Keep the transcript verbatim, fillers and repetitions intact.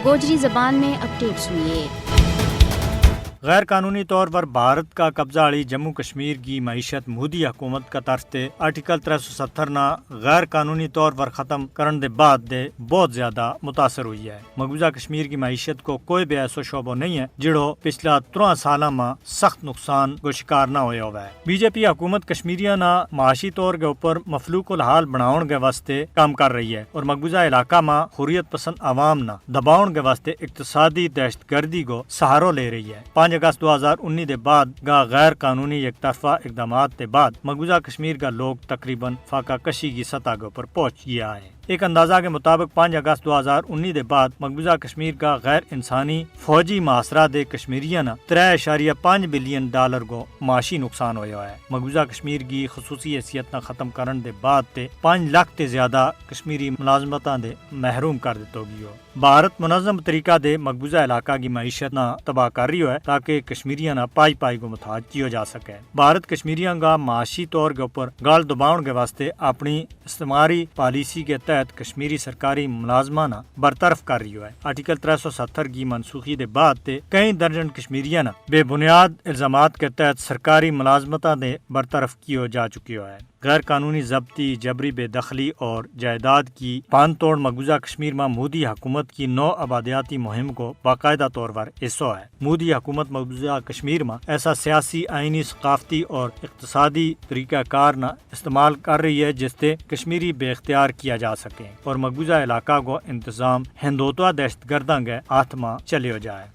گوجری زبان میں اپڈیٹ سنیے۔ غیر قانونی طور پر بھارت کا قبضہ آڑی جموں کشمیر کی معیشت مودی حکومت کا طرف تے آرٹیکل ترے سو ستر نا غیر قانونی طور پر ختم کرن دے بعد دے بہت زیادہ متاثر ہوئی ہے۔ مقبوضہ کشمیر کی معیشت کو کوئی بھی ایسو شعبو نہیں ہے جڑو پچھلا ترواں سالاں ما سخت نقصان کو شکار نہ ہویا ہوا ہے۔ بی جے پی حکومت کشمیریاں نا معاشی طور کے اوپر مفلوق الحال بناؤن کے واسطے کام کر رہی ہے اور مقبوضہ علاقہ ما حریت پسند عوام نا دباؤن کے واسطے اقتصادی دہشت گردی کو سہارو لے رہی ہے۔ پانچ اگست دو ہزار انی دے بعد کا غیر قانونی یک طرفہ اقدامات دے بعد مقبوضہ کشمیر کا لوگ تقریبا فاقہ کشی کی سطح کے اوپر پہنچ گیا ہے۔ ایک اندازہ کے مطابق پانچ اگست دو ہزار انی دے بعد مقبوضہ کشمیر کا غیر انسانی فوجی محاصرہ دے کشمیریاں نا ترے اشاریہ پانچ بلین ڈالر کو معاشی نقصان ہویا ہے۔ مقبوضہ کشمیر کی خصوصی حیثیت نا ختم کرن دے بعد تے پانچ لکھ تے زیادہ کشمیری ملازمتاں دے محروم کر دتو گیو۔ بھارت منظم طریقہ دے مقبوضہ علاقہ کی معیشت نا تباہ کر رہیو ہے تاکہ کشمیریاں نا پائی پائی کو متحد کیو جا سکے۔ بھارت کشمیریاں کا معاشی طور کے اوپر گال دباؤن کے واسطے اپنی استعماری پالیسی کے تحت کشمیری سرکاری ملازمہ نا برطرف کر رہیو ہے۔ آرٹیکل ترے سو ستر کی منسوخی دے بعد تے کئی درجن کشمیریاں نا بے بنیاد الزامات کے تحت سرکاری ملازمتاں دے برطرف کیو جا چکیو ہے۔ غیر قانونی ضبطی، جبری بے دخلی اور جائیداد کی پان توڑ مقبوضہ کشمیر ما مودی حکومت کی نو آبادیاتی مہم کو باقاعدہ طور پر حصو ہے۔ مودی حکومت مقبوضہ کشمیر ما ایسا سیاسی، آئینی، ثقافتی اور اقتصادی طریقہ کار نا استعمال کر رہی ہے جس تے کشمیری بے اختیار کیا جا سکے اور مقبوضہ علاقہ کو انتظام ہندوتوا دہشت گرداں کے ہاتھ ما چلیو جائے۔